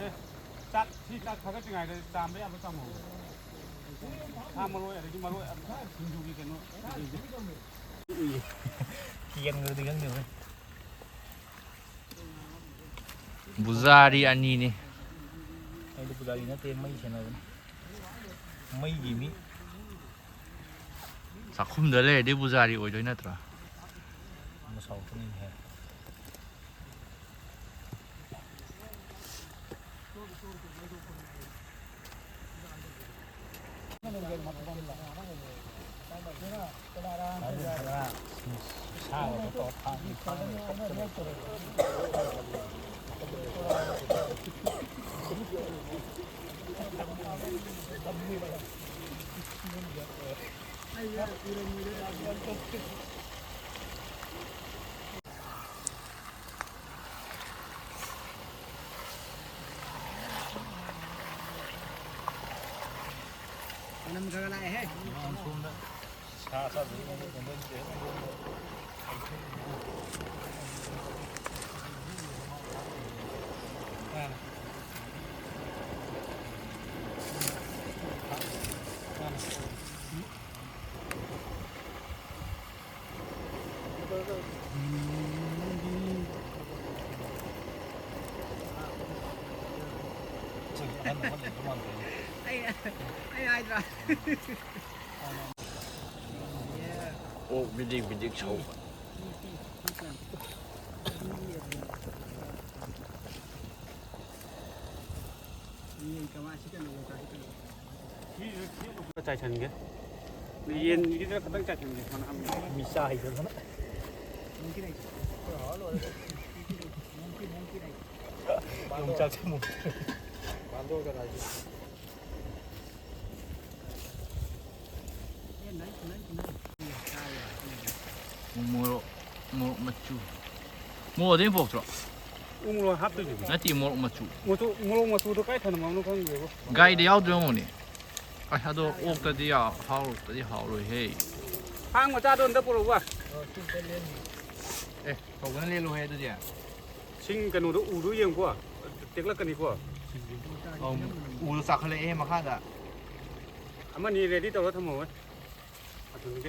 ꯑꯦ, ꯆꯥꯛ, ꯁꯤ ꯆꯥꯛ ꯊꯥꯒꯠꯇ꯭ꯔꯤꯉꯩꯗ ꯆꯥꯝꯕ ꯌꯥꯕ ꯆꯥꯝꯍꯧꯕ꯫ ꯁꯥ ꯃꯔꯣꯏ, ꯑꯗꯒꯤ ꯃꯔꯣꯏ, ꯁꯤꯡꯖꯨꯒꯤ ꯀꯩꯅꯣ꯫ ꯀꯦꯟꯈ꯭ꯔꯗꯤ ꯈꯪꯗꯦ ꯍꯣꯏ꯫ ꯕꯨꯖꯥꯔꯤ ꯑꯅꯤꯅꯤ꯫ ꯑꯩꯗꯤ ꯄꯨꯖꯥꯔꯤ ꯅꯠꯇꯦ, ꯃꯩ ꯁꯦꯟꯅꯕꯅꯤ꯫ ꯃꯩꯒꯤ ꯃꯤ꯫ ꯆꯥꯛꯈꯨꯝꯗ ꯂꯩꯔꯗꯤ ꯄꯨꯖꯥꯔꯤ ꯑꯣꯏꯗꯣꯏ ꯅꯠꯇ꯭ꯔꯣ? ꯃꯁꯥꯎ ꯈꯪꯉꯤꯅꯦꯍꯦ꯫ ꯂꯥꯛꯑꯦꯍꯦ꯫ ꯑꯩ, ꯑꯩ ꯍꯥꯏꯗ꯭ꯔꯥ? ꯑꯣꯛ ꯕꯤꯗꯤꯛ ꯕꯤꯗꯤꯛ ꯁꯧꯕ꯫ ꯆꯥꯏꯁꯟꯒꯦ꯫ ꯌꯦꯟꯒꯤꯗꯨꯗ ꯈꯛꯇꯪ ꯆꯥꯏꯁꯟꯒꯦ, ꯃꯅꯥ ꯃꯤ ꯆꯥ ꯍꯩꯇꯗꯅ꯫ ꯌꯣꯡꯆꯥꯛꯁꯦ ꯑꯃꯨꯛ꯫ ꯃꯣꯔꯣꯛ, ꯃꯣꯔꯣꯛ ꯃꯆꯨ꯫ ꯃꯣꯔꯣꯛ ꯑꯗꯨꯝ ꯄꯣꯛꯇ꯭ꯔꯣ? ꯎ ꯃꯣꯔꯣꯛ ꯍꯥꯞꯇꯣꯏꯅꯦ꯫ ꯅꯠꯇꯦ, ꯃꯣꯔꯣꯛ ꯃꯆꯨ꯫ ꯃꯆꯨ, ꯃꯣꯔꯣꯛ ꯃꯆꯨꯗꯣ ꯀꯥꯏ ꯊꯅꯝꯃꯕꯅꯣ ꯈꯪꯗꯦꯕꯣ꯫ ꯒꯥꯔꯤꯗ ꯌꯥꯎꯗ꯭ꯔꯦ ꯑꯃꯨꯛꯅꯦ꯫ ꯑꯁ, ꯑꯗꯣ ꯑꯣꯛꯇꯗꯤ ꯌꯥ-, ꯍꯥꯎꯔꯛꯇꯗꯤ ꯍꯥꯎꯔꯣꯏꯍꯦ꯫ ꯊꯥꯡ ꯃꯆꯥꯗꯣ ꯑꯝꯇ ꯄꯨꯔꯛꯎꯕ꯫ ꯑꯦ, ꯇꯧꯕꯅ ꯂꯦꯜꯂꯨꯍꯦ ꯑꯗꯨꯗꯤ꯫ ꯁꯤꯡ ꯀꯩꯅꯣꯗꯣ, ꯎꯗꯣ ꯌꯦꯡꯉꯨꯀꯣ, ꯇꯦꯛꯂꯛꯀꯅꯤꯀꯣ꯫ ꯑꯧ, ꯎꯗꯣ ꯆꯥꯈꯠꯂꯛꯑꯦ ꯃꯈꯥꯗ꯫ ꯑꯃꯅꯤ ready ꯇꯧꯔ ꯊꯝꯍꯧꯋꯦ꯫ ꯑꯗꯨꯗꯤ꯫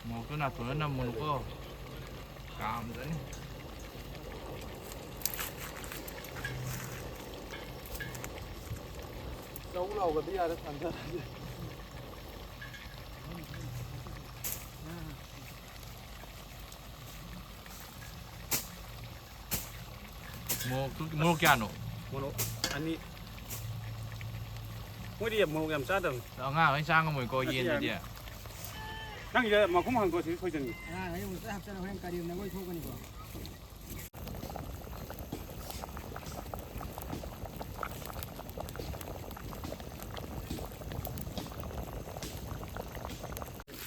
ꯃꯣꯔꯣꯛꯇꯣ ꯅꯥꯇꯣꯟꯗ ꯅꯝꯃꯨꯅꯨꯀꯣ꯫ ꯀꯥꯝꯖꯅꯤ꯫ ꯆꯧ ꯂꯥꯎꯒꯗꯤ ꯌꯥꯔꯦ, ꯊꯥꯡꯊꯔꯗꯤ꯫ ꯃꯣꯔꯣꯛꯇꯨ, ꯃꯣꯔꯣꯛ ꯀꯌꯥꯅꯣ? ꯃꯣꯔꯣꯛ ꯑꯅꯤ꯫ ꯃꯣꯏꯗꯤ ꯃꯣꯔꯣꯛ ꯌꯥꯝ ꯆꯥꯗꯕꯅꯤ꯫ ꯑꯉꯥꯡꯈꯩ ꯆꯥ ꯉꯝꯃꯣꯏꯀꯣ, ꯑꯁ, ꯌꯦꯟꯗꯨꯗꯤ꯫ ꯌꯥꯅꯤ꯫ ꯅꯪꯒꯤꯗ ꯃꯈꯨꯝ ꯍꯥꯡꯗꯣꯛꯑꯣ, ꯁꯤꯗ ꯁꯣꯏꯖꯟꯒꯦ꯫ ꯑꯉꯥꯡꯈꯩ ꯑꯃꯨꯛ ꯂꯣꯏ ꯍꯥꯞꯆꯜꯂ ꯍꯣꯔꯦꯟ ꯀꯔꯦꯝꯅꯕ ꯑꯣꯏ ꯊꯣꯛꯀꯅꯤꯀꯣ꯫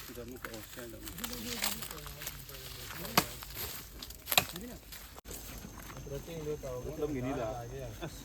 ꯁꯤꯗ ꯑꯃꯨꯛ ꯀꯛꯑꯣ, ꯁ꯭ꯋꯥꯏꯗ ꯑꯃꯨꯛ꯫ ꯆꯦꯡꯗꯣ ꯇꯧꯔꯒ ꯑꯗꯨꯝ ꯌꯥꯏꯌꯦ꯫ ꯑꯁ꯫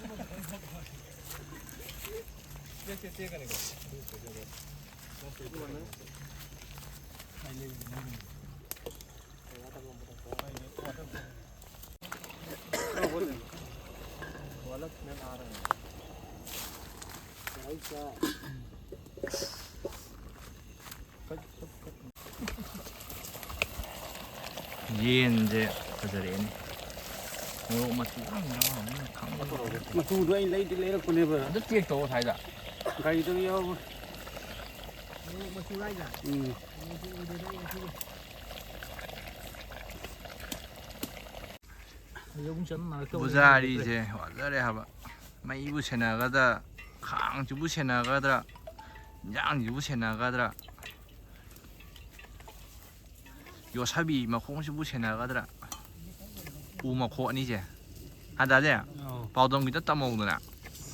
ꯌꯦꯟꯁꯦ ꯐꯖꯔꯛꯑꯦꯅꯦ꯫ ꯃꯣꯔꯣꯛ ꯃꯆꯨ ꯌꯥꯝ ꯌꯥꯎꯔꯕꯅꯤꯅ ꯈꯪꯗꯦ꯫ ꯃꯆꯨꯗꯣ ꯑꯩ ꯂꯩꯗꯤ ꯂꯩꯔꯛꯄꯅꯦꯕ꯫ ꯑꯗꯨ ꯆꯦꯛ ꯇꯧꯑꯣ ꯁ꯭ꯋꯥꯏꯗ꯫ ꯒꯥꯔꯤꯗ ꯌꯥꯎꯕ꯫ ꯃꯣꯔꯣꯛ ꯃꯆꯨ ꯍꯥꯏꯗ? ꯎꯝ꯫ ꯃꯣꯔꯣꯛꯁꯨ ꯎꯗꯦꯗ ꯑꯩ ꯉꯁꯤꯗꯤ꯫ ꯕꯨꯖꯥꯔꯤꯁꯦ ꯋꯥꯖꯔꯦ ꯍꯥꯏꯕ꯫ ꯃꯩꯕꯨ ꯁꯦꯟꯅꯒꯗ꯭ꯔꯥ, ꯈꯥꯡꯁꯤꯕꯨ ꯁꯦꯟꯅꯒꯗ꯭ꯔꯥ, ꯏꯟꯖꯥꯡꯁꯤꯕꯨ ꯁꯦꯟꯅꯒꯗ꯭ꯔꯥ, ꯌꯣꯠꯁꯥꯕꯤ ꯃꯈꯣꯡꯁꯤꯕꯨ ꯁꯦꯟꯅꯒꯗ꯭ꯔꯥ? ꯎ ꯃꯈꯣꯡ ꯑꯅꯤꯁꯦ꯫ ꯍꯟꯗꯥꯁꯦ ꯑꯧ꯫ ꯄꯥꯎꯗꯝ ꯈꯤꯇ ꯇꯝꯍꯧꯗꯅ꯫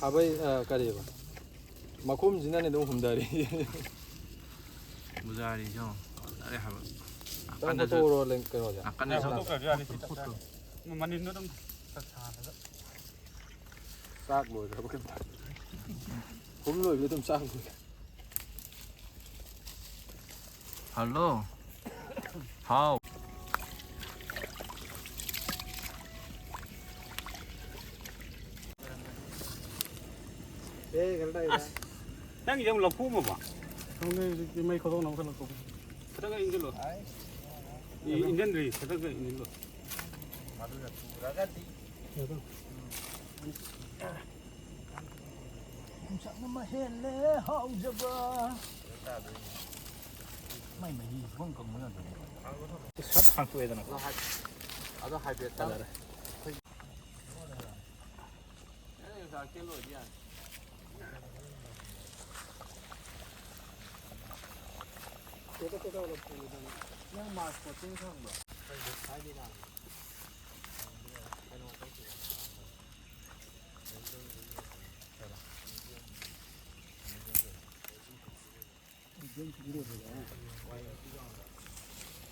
ꯈꯥꯕꯩ, ꯑ, ꯀꯔꯤꯕ? ꯃꯈꯨꯝꯁꯤꯅꯅꯦ ꯑꯗꯨꯝ ꯍꯨꯝꯊꯔꯤ꯫ ꯕꯨꯖꯥꯔꯤꯁꯦ ꯌꯦꯡꯉꯣ, ꯐꯖꯔꯦ ꯍꯥꯏꯕ꯫ ꯅꯪ ꯅꯥꯀꯟꯗꯁꯨ, ꯐꯣꯇꯣꯔꯣ ꯂꯦꯡ-, ꯀꯩꯅꯣꯁꯦ? ꯅꯥꯀꯟꯗꯁꯨ꯫ Photo, photo. ꯃꯅꯤꯟꯗꯣ ꯑꯗꯨꯝ ꯈꯔ ꯁꯥꯍꯜꯂꯒ꯫ ꯆꯥꯛ ꯂꯣꯏꯈ꯭ꯔꯕ ꯀꯩꯅꯣ? ꯍꯨꯝ ꯂꯣꯏꯕꯗ ꯑꯗꯨꯝ ꯆꯥꯛ ꯂꯣꯏꯈ꯭ꯔꯦ꯫ ꯍꯜꯂꯣ꯫ ꯍꯥꯎ꯫ ꯑꯁ, ꯅꯪꯒꯤꯁꯦ ꯑꯃꯨꯛ ꯂꯧꯊꯣꯛꯑꯝꯃꯕ? ꯈꯪꯗꯦ, ꯍꯧꯖꯤꯛꯇꯤ ꯃꯩ ꯈꯣꯗꯣꯡꯅꯕ ꯈꯜꯂꯛꯄ꯫ ꯈꯤꯇꯪꯒ ꯏꯟꯁꯤꯜꯂꯣ꯫ ꯏ-, ꯏꯟꯁꯤꯟꯗ꯭ꯔꯤ, ꯈꯤꯇꯪꯒ ꯏꯟꯁꯤꯜꯂꯣ꯫ ꯌꯥꯗ꯭ꯔꯣ? ꯌꯨꯝꯁꯥꯛꯅ ꯃꯍꯦꯜꯂꯦ ꯍꯥꯎꯖꯕ꯫ ꯃꯥꯏ ꯃꯍꯤ ꯁꯨꯡꯀꯪ ꯀꯪꯕ ꯅꯠꯇꯕ꯫ ꯁꯠ ꯊꯥꯡꯇꯣꯛꯑꯦꯗꯅ꯫ ꯑꯗꯣ ꯍꯥꯏ-, ꯑꯗꯣ ꯍꯥꯏꯐꯦꯠ ꯐꯖꯔꯦ꯫ ꯅꯪ ꯃꯥꯁ ꯄꯣꯠꯆꯩ ꯈꯪꯕ꯭ꯔꯣ? ꯍꯥꯏꯗꯤ ꯅꯪ ꯀꯩꯅꯣ ꯇꯧꯁꯤꯔ?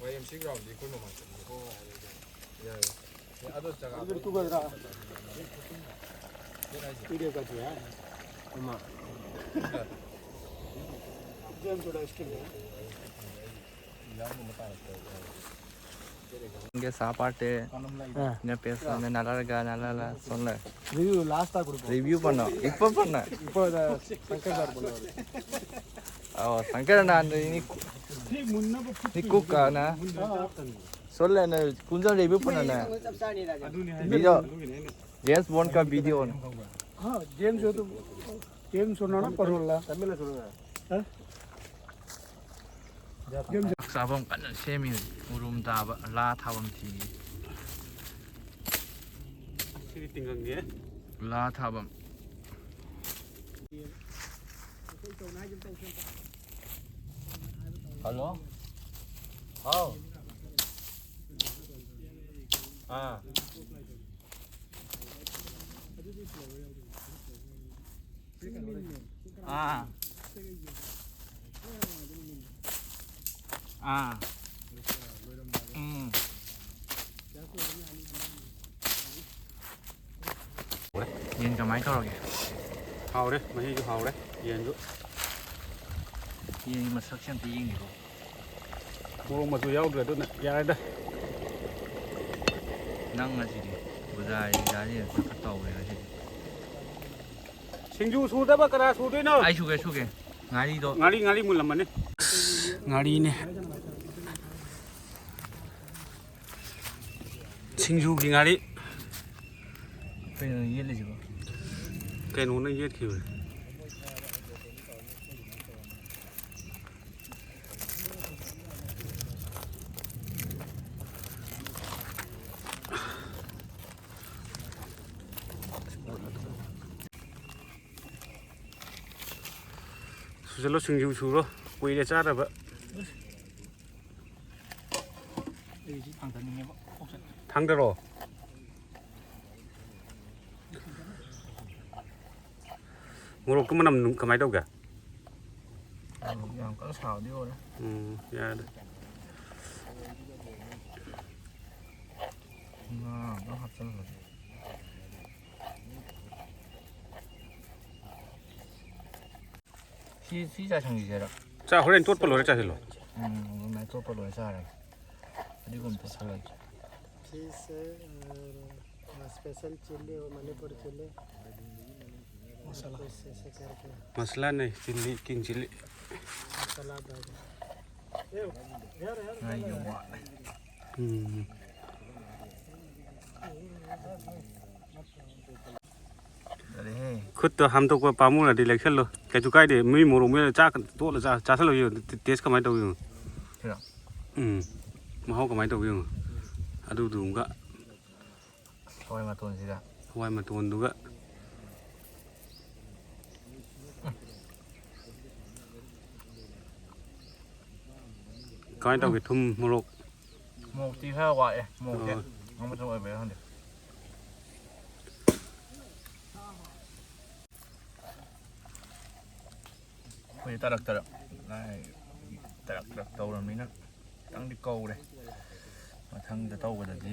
ꯋꯥꯏ ꯑꯦꯝ ꯁꯤ ꯒ꯭ꯔꯥꯎꯟꯗꯤ ꯑꯩꯈꯣꯏ ꯃꯃꯥꯡ ꯆꯠꯂꯤ꯫ ꯌꯥꯏ꯫ ꯑꯦ, ꯑꯗꯣ ꯖꯒꯥꯗꯣ ꯇꯨꯒꯗ꯭ꯔꯥ? ꯌꯦꯠ ꯍꯥꯏꯁꯦ꯫ ꯇꯨꯗꯦ ꯀꯥꯇꯨ ꯌꯥ꯫ ꯑꯃ꯫ ꯌꯥꯝ ꯊꯣꯛꯑꯦ꯫ ꯏꯟꯖꯥꯡꯒꯨꯝꯕ ꯇꯥꯔꯛꯄ ꯌꯥꯎꯋꯦ꯫ ಗೆ ಸಾಪಾಟೆ ಹಾ. ನೆಪೇಸ್ ನಲರ್ಗ ನಲಲ ಸೊನ್ನೆ. ರಿವ್ಯೂ ಲಾಸ್ಟ್ ಆಗಿ ಕೊಡ್ಬೋದು. ರಿವ್ಯೂ ಪಣ್ಣ, ಇಪ್ಪ ಪಣ್ಣ. ಇಪ್ಪ ಸೆಕೆಂಡ್ ಆಗಿ ಕೊಡ್ಬೋದು. ಓ, ಸಂಕರಣ ಅಂದ್ರೆ ಇನಿ ಕು-, ನಿಕ್ಕುಕ್ಕಾನ? ಸೊಲ್ಲೆ Kunja review ಪಣ್ಣ. Video, James bond ಕಾ ವಿಡಿಯೋ. हाँ, जेम्स हो तो, जेम्स होना ना परोला। तमिल सुनना। ꯆꯥꯛ ꯆꯥꯐꯝ ꯀꯟꯅ ꯁꯦꯝꯃꯤ ꯍꯧꯖꯤꯛ꯫ ꯎꯔꯨꯝ ꯇꯥꯕ ꯂꯥ ꯊꯥꯐꯝ ꯊꯤꯔꯤ꯫ ꯁꯤꯗꯤ ꯇꯤꯡꯒꯪꯅꯦ꯫ ꯂꯥ ꯊꯥꯐꯝ꯫ ꯍꯜꯂꯣ꯫ ꯍꯥꯎ꯫ ꯑꯥ꯫ ꯑꯥ꯫ ꯑꯥ꯫ ꯎꯝ꯫ ꯌꯦꯟ ꯀꯃꯥꯏꯅ ꯇꯧꯔꯒꯦ? ꯍꯥꯎꯔꯦ, ꯃꯍꯤꯁꯨ ꯍꯥꯎꯔꯦ, ꯌꯦꯟꯁꯨ꯫ ꯌꯦꯟꯒꯤ ꯃꯁꯛꯁꯦ ꯑꯝꯇ ꯌꯦꯡꯒꯦꯀꯣ꯫ ꯃꯣꯔꯣꯛ ꯃꯆꯨ ꯌꯥꯎꯗ꯭ꯔꯦ, ꯑꯗꯨꯅ ꯌꯥꯔꯦꯗ꯫ ꯅꯪ ꯉꯁꯤꯗꯤ ꯕꯨꯖꯥꯔꯤ ꯕꯨꯖꯥꯔꯤ ꯈꯔ ꯇꯧꯔꯦ ꯉꯁꯤꯗꯤ꯫ ꯁꯤꯡꯖꯨ ꯁꯨꯗꯕ ꯀꯅꯥ ꯁꯨꯗꯣꯏꯅꯣ? ꯑꯩ ꯁꯨꯒꯦ, ꯁꯨꯒꯦ꯫ ꯉꯥꯔꯤꯗꯣ꯫ ꯉꯥꯔꯤ, ꯉꯥꯔꯤ ꯃꯨꯜꯂꯝꯃꯅꯤ꯫ ꯉꯥꯔꯤꯅꯦ꯫ ꯁꯤꯡꯖꯨꯒꯤ ꯉꯥꯔꯤ꯫ ꯀꯩꯅꯣ ꯌꯦꯠꯂꯤꯁꯤꯕꯣ? ꯀꯩꯅꯣꯅ ꯌꯦꯠꯈꯤꯕꯅꯦ꯫ ꯁꯨꯖꯜꯂꯣ, ꯁꯤꯡꯖꯨ ꯁꯨꯔꯣ, ꯀꯨꯏꯔꯦ ꯆꯥꯗꯕ꯫ ꯑꯩꯁꯤ ꯊꯥꯡꯊꯅꯤꯡꯉꯦꯕ, ꯀꯣꯛꯁꯦ꯫ ꯊꯥꯡꯗꯔꯣ꯫ ꯃꯣꯔꯣꯛꯇꯨ ꯃꯅꯝ ꯅꯨꯡ-, ꯀꯃꯥꯏꯅ ꯇꯧꯒꯦ? ꯌꯥꯝ ꯀꯟꯅ ꯁꯥꯕꯗꯤ ꯑꯣꯏꯔꯦ꯫ ꯎꯝ, ꯌꯥꯔꯦ꯫ ꯉꯥ ꯑꯝꯇꯪ ꯍꯥꯞꯆꯜꯂꯁꯤ꯫ ꯁꯤ, ꯁꯤ ꯆꯥꯁꯟꯈꯤꯁꯦꯔꯣ? ꯆꯥ, ꯍꯣꯔꯦꯟ ꯇꯣꯠꯄ ꯂꯣꯏꯔ ꯆꯥꯁꯤꯜꯂꯣ꯫ ꯎꯝ, ꯑꯗꯨꯃꯥꯏꯅ ꯇꯣꯠꯄ ꯂꯣꯏꯔ ꯆꯥꯔꯒꯦ꯫ ꯐꯗꯤꯒꯣꯝ ꯇꯣꯠꯁꯜꯂꯒꯦ꯫ ꯐꯤꯁꯦ, ꯑ, special chilli और Manipur chilli। मसाला। कुछ ऐसे करके। मसाला नहीं, chilli, king chilli। मसाला डाल दो। ꯉꯥꯏ ꯌꯥꯝ ꯋꯥꯠꯂꯦ꯫ ꯎꯝ꯫ ꯐꯖꯔꯦꯍꯦ꯫ ꯈꯨꯠꯇꯣ ꯍꯥꯝꯗꯣꯛꯄ ꯄꯥꯝꯃꯨꯔꯗꯤ ꯂꯦꯛꯁꯜꯂꯣ꯫ ꯀꯩꯁꯨ ꯀꯥꯏꯗꯦ꯫ ꯃꯤ ꯃꯣꯔꯣꯛ ꯃꯦꯠꯂ ꯆꯥꯛ ꯇꯣꯠꯂ ꯆꯥ-, ꯆꯥꯁꯜꯂꯣ ꯌꯦꯡꯉꯣ꯫ ꯇꯦ-, taste ꯀꯃꯥꯏꯅ ꯇꯧꯒꯦ ꯌꯦꯡꯉꯣ꯫ ꯁꯤꯔꯣ? ꯎꯝ꯫ ꯃꯍꯥꯎ ꯀꯃꯥꯏꯅ ꯇꯧꯒꯦ ꯌꯦꯡꯉꯣ꯫ ꯑꯗꯨꯗꯨꯒ꯫ ꯍꯋꯥꯏ ꯃꯇꯣꯟꯁꯤꯒ꯫ ꯍꯋꯥꯏ ꯃꯇꯣꯟꯗꯨꯒ꯫ ꯀꯃꯥꯏꯅ ꯇꯧꯒꯦ? ꯊꯨꯝ, ꯃꯣꯔꯣꯛ? ꯃꯣꯔꯣꯛꯇꯤ ꯈꯔ ꯋꯥꯠꯂꯦ꯫ ꯃꯣꯔꯣꯛꯁꯦ ꯑꯣ꯫ ꯑꯃꯁꯨꯡ ꯑꯣꯏꯕꯩꯔꯥ ꯈꯪꯗꯦ꯫ ꯑꯩꯈꯣꯏ ꯇꯔꯛ ꯇꯔꯛ, ꯂꯥꯏ ꯇꯔꯛ ꯇꯔꯛ ꯇꯧꯔꯕꯅꯤꯅ ꯈꯤꯇꯪꯗꯤ ꯀꯧꯔꯦ꯫ ꯃꯊꯪꯗ ꯇꯧꯕꯗꯗꯤ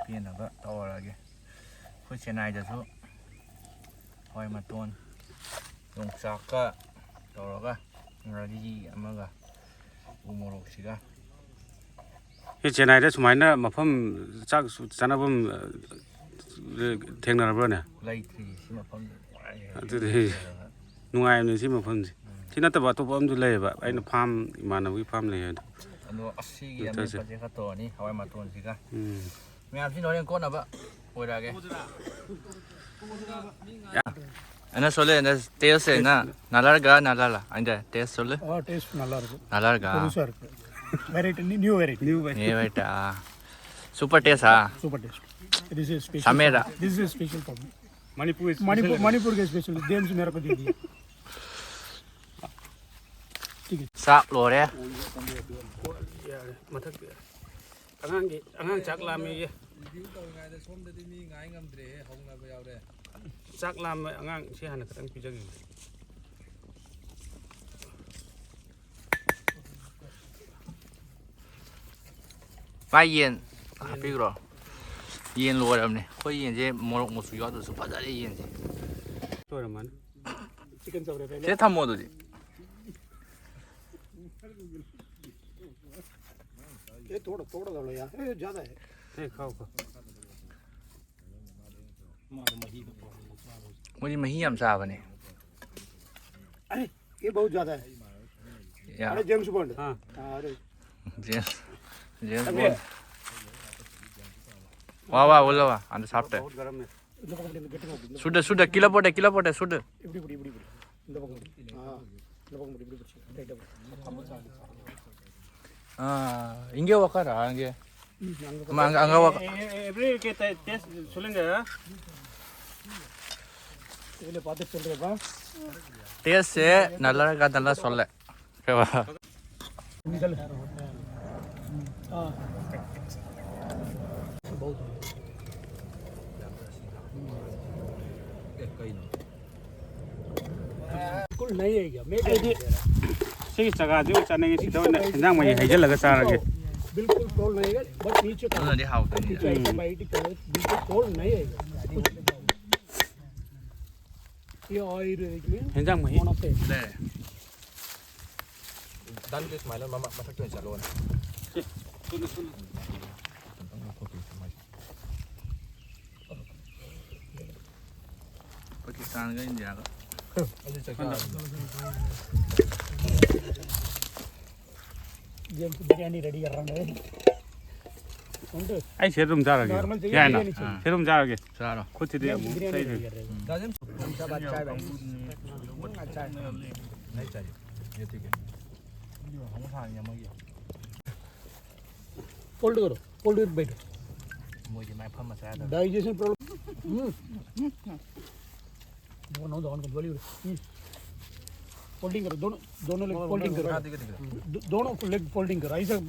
ꯄꯦꯟꯅꯕ ꯇꯧꯔꯛꯑꯒꯦ꯫ ꯑꯩꯈꯣꯏ ꯆꯦꯟꯅꯥꯏꯗꯁꯨ ꯍꯋꯥꯏ ꯃꯇꯣꯟ, ꯌꯣꯡꯆꯥꯛꯀ ꯇꯧꯔꯒ, ꯉꯥꯔꯤ ꯑꯃꯒ, ꯎ ꯃꯣꯔꯣꯛꯁꯤꯒ ꯁꯤ ꯆꯦꯟꯅꯥꯏꯗ ꯁꯨꯃꯥꯏꯅ ꯃꯐꯝ ꯆꯥꯛ ꯆꯥꯅꯐꯝ, ꯑ, ꯊꯦꯡꯅꯔꯕ꯭ꯔꯣꯅꯦ? ꯂꯩꯇ꯭ꯔꯤ ꯁꯤ ꯃꯐꯝꯗ꯫ ꯑꯗꯨꯗꯤ ꯅꯨꯡꯉꯥꯏꯕꯅꯦ ꯁꯤ ꯃꯐꯝꯁꯦ꯫ ꯁꯤ ꯅꯠꯇꯕ ꯑꯇꯣꯞꯄ ꯑꯃꯁꯨ ꯂꯩꯌꯦꯕ, ꯑꯩꯅ ꯐꯥꯝ, ꯏꯃꯥꯟꯅꯕꯒꯤ ꯐꯥꯝ ꯂꯩꯌꯦ ꯑꯗꯣ꯫ ꯑꯗꯣ ꯑꯁꯤꯒꯤ ꯑꯗꯨ ꯆꯠꯁꯦ꯫ ꯑꯃꯦꯠꯄꯁꯦ ꯈꯔ ꯇꯧꯔꯅꯤ, ꯍꯋꯥꯏ ꯃꯇꯣꯟꯁꯤꯒ꯫ ꯎꯝ꯫ ꯃꯌꯥꯝꯁꯤꯅ ꯍꯣꯔꯦꯟ ꯀꯣꯟꯅꯕ ꯑꯣꯏꯔꯛꯑꯒꯦ꯫ என்ன சொல்லு, இந்த டேஸ்ட் என்ன? நல்லா இருக்கா, நல்லா இல்ல? இந்த டேஸ்ட் சொல்லு. ஆ, டேஸ்ட் நல்லா இருக்கு. நல்லா இருக்கா? புதுசா இருக்கு. Variety, new variety. New variety. New variety. हाँ। सुपर टेस्ट, हाँ। Super taste. This is special. समेरा। This is special for me. Manipur, Manipur, Manipur के स्पेशल। जेम्स मेरे को दे दिया। ठीक है। ꯆꯥꯛ ꯂꯣꯏꯔꯦ꯫ ꯌꯥꯔꯦ, ꯃꯊꯛꯇ꯫ ꯑꯉꯥꯡꯒꯤ, ꯑꯉꯥꯡ ꯆꯥꯛ ꯂꯥꯝꯃꯦꯌꯦ꯫ ꯔꯤꯚꯤꯌꯨ ꯇꯧꯔꯤꯉꯩꯗ ꯁꯣꯝꯗꯗꯤ ꯃꯤ ꯉꯥꯏ ꯉꯝꯗ꯭ꯔꯦꯍꯦ, ꯍꯧꯅꯕ ꯌꯥꯎꯔꯦ꯫ ꯆꯥꯛ ꯂꯥꯝꯃꯦ, ꯑꯉꯥꯡ ꯁꯤ ꯍꯥꯟꯅ ꯈꯤꯇꯪ ꯄꯤꯖꯒꯦ꯫ ꯃꯥ ꯌꯦꯟ ꯍꯥꯞꯄꯤꯈ꯭ꯔꯣ꯫ ꯌꯦꯟ ꯂꯣꯏꯔꯕꯅꯦ꯫ ꯑꯩꯈꯣꯏ ꯌꯦꯟꯁꯦ ꯃꯣꯔꯣꯛ ꯃꯆꯨ ꯌꯥꯎꯗ꯭ꯔꯁꯨ ꯐꯖꯔꯦ ꯌꯦꯟꯁꯦ꯫ ꯂꯣꯏꯔꯝꯃꯅꯤ꯫ ꯁꯤꯗ ꯊꯝꯃꯣ ꯑꯗꯨꯗꯤ꯫ ये थोड़ा, थोड़ा डालो यार। ए, ज्यादा है। ए, खाओ, खाओ। ꯃꯣꯏꯗꯤ ꯃꯍꯤ ꯌꯥꯝ ꯆꯥꯕꯅꯦ꯫ अरे, ये बहुत ज्यादा है। ꯌꯥ꯫ अरे, जेम्स बॉन्ड। हाँ। हाँ, अरे। James, James bond. वा, वा, बोलो वा, अंदर साफ है। बहुत गर्म है। இந்த பக்கம் இப்படி, இந்த கெட்டி பக்கம் இப்படி. சுடு, சுடு, கீழே போட்டு, கீழே போட்டு, சுடு. இப்படி, இப்படி, இப்படி, இப்படி. இந்த பக்கம் இப்படி. ஆ, இந்த பக்கம் இப்படி, இப்படி பிடிச்சு. டைட்டா பிடிச்சு. ஆ, இங்கே உக்காரா, அங்கே. ம், அங்க அம்மா, அங்கே, அங்கே உக்கா- ए, ए, ए, एवरी के टे-, टेस्ट सुनेंगे, हाँ? इसलिए बात चल रही है, बा। டேஸ்ட் நல்லா இருக்கா, நல்லா சொல்ல. ஓகேவா? निकल। हाँ। बहुत। बिल्कुल नहीं है क्या? मैं क्या ꯁꯤꯒꯤ ꯆꯒꯥꯁꯤꯕꯨ ꯆꯥꯅꯤꯡꯉꯤ, ꯁꯤꯗ ꯑꯣꯏꯅ ꯏꯟꯖꯥꯡ ꯃꯍꯤ ꯍꯩꯖꯤꯜꯂꯒ ꯆꯥꯔꯒꯦ꯫ बिल्कुल तोल नहीं है, बस नीचे का। ꯑꯗꯨꯅꯗꯤ ꯍꯥꯎꯗꯣꯏꯅꯤꯗ꯫ नीचे ऐसे बाइट करो, बिल्कुल तोल नहीं है। ये ऑयल में ꯍꯦꯟꯖꯥꯡ ꯃꯍꯤ꯫ ꯀꯣꯟꯅ ꯂꯩꯔꯦ꯫ ꯗꯟ ꯄ꯭ꯂꯤꯁ ꯁꯨꯃꯥꯏꯅ ꯃꯃ-, ꯃꯊꯛꯇ ꯑꯣꯏꯅ ꯆꯠꯂꯣꯅꯦ꯫ ꯁꯤ, ꯄꯥꯀꯤꯁꯇꯥꯟꯒ ꯏꯟꯗꯤꯌꯥꯒ꯫ ꯕꯤꯔꯌꯥꯅꯤ ꯔꯦꯗꯤ ꯀꯔ ꯔꯍꯥ ꯍꯨ꯫ ꯑꯩ ꯁꯤ ꯑꯗꯨꯝ ꯆꯥꯔꯒꯦ꯫ ꯅꯣꯔꯃꯦꯜ ꯆꯥꯏꯌꯦ ꯌꯥꯏꯅ? ꯕꯤꯔꯌꯥꯅꯤ ꯆꯥꯏꯌꯦ꯫ ꯁꯤ ꯑꯗꯨꯝ ꯆꯥꯔꯒꯦ꯫ ꯆꯥꯔꯣ꯫ ꯈꯨꯠꯁꯤꯗꯤ ꯑꯃꯨꯛ ꯕꯤꯔꯌꯥꯅꯤ ꯇꯩꯗꯣꯏꯅꯤ꯫ ꯔꯦꯗꯤ ꯀꯔ ꯔꯍꯥ ꯍꯨ꯫ ꯎꯝ꯫ ꯆꯥꯕ ꯑꯆꯥ ꯚꯥꯏ꯫ ꯎꯝ, ꯑꯆꯥ꯫ ꯌꯦ ꯊꯤꯛ ꯍꯦ꯫ ꯚꯤꯗꯤꯑꯣ ꯑꯃꯨꯛ ꯁꯥꯡꯉꯦ ꯑꯃꯒꯤ꯫ ꯐꯣꯜꯗ ꯀꯔꯣ, ꯐꯣꯜꯗ ꯕꯦꯛ꯫ ꯃꯣꯏꯗꯤ ꯃꯥꯏ ꯐꯝꯃ ꯆꯥꯗꯕ꯫ Digestion problem. ꯎꯝ꯫ ꯗꯣꯅꯣ ꯗꯣꯅꯣ ꯀꯟꯇ꯭ꯔꯣꯜ ꯌꯨ꯫ ꯎꯝ꯫ ꯐꯣꯜꯗꯤꯡ ꯀꯔꯣ, ꯗꯣꯅꯣ, ꯗꯣꯅꯣ ꯂꯦꯒ ꯐꯣꯜꯗꯤꯡ ꯀꯔꯣ꯫ ꯗꯣ-, ꯗꯣꯅꯣ ꯂꯦꯒ ꯐꯣꯜꯗꯤꯡ ꯀꯔꯣ, ꯑꯩꯁꯥ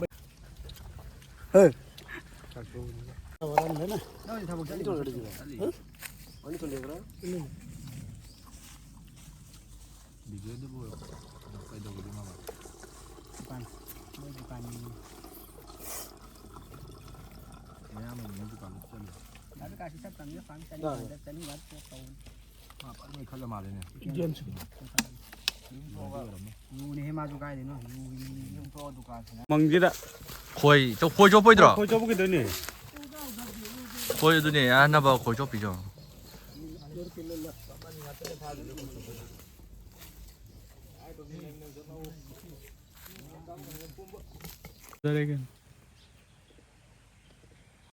ꯍꯦ꯫ ꯊꯕꯛ ꯆꯠꯂꯤ꯫ ꯍꯥ? ꯎꯝ꯫ ꯕꯤꯖꯣꯏꯗꯨꯕꯨ ꯀꯩꯗꯧꯕꯗꯤ ꯃꯥ? ꯗꯨꯀꯥꯟ, ꯃꯣꯏ ꯗꯨꯀꯥꯟ꯫ ꯃꯌꯥꯝ ꯑꯃ ꯃꯣꯏ ꯗꯨꯀꯥꯟꯗ ꯆꯠꯂꯦ꯫ ꯗꯥ ꯕꯤꯀꯥꯁꯁꯤ ꯆꯠꯇꯕꯅꯤꯅ ꯐꯥꯔꯝ ꯆꯠꯅꯤꯡꯕꯗ ꯆꯠꯅꯤꯡꯕ ꯇꯧꯕꯅꯤ꯫ ꯃꯥ ꯐꯖꯅ ꯈꯜꯂ ꯃꯥꯜꯂꯦꯅꯦ꯫ ꯒꯦꯝꯁꯦ꯫ ꯌꯨꯅꯦꯍꯦ ꯃꯥꯁꯨ ꯀꯥꯏꯗꯩꯅꯣ? ꯌꯨꯒꯤ ꯃꯤꯅꯦ꯫ ꯃꯪꯁꯤꯗ꯫ ꯈꯣꯏ ꯆꯣ-, ꯈꯣꯏ ꯆꯣꯞꯄꯣꯏꯗ꯭ꯔꯣ? ꯈꯣꯏ ꯆꯣꯞꯄꯨ ꯀꯩꯗꯧꯅꯤ? ꯈꯣꯏ ꯑꯗꯨꯅꯦ, ꯑꯍꯟꯅꯕ ꯈꯣꯏ ꯆꯣꯞꯄꯤꯁꯨ꯫ ꯐꯖꯔꯦ ꯀꯩꯅꯣ꯫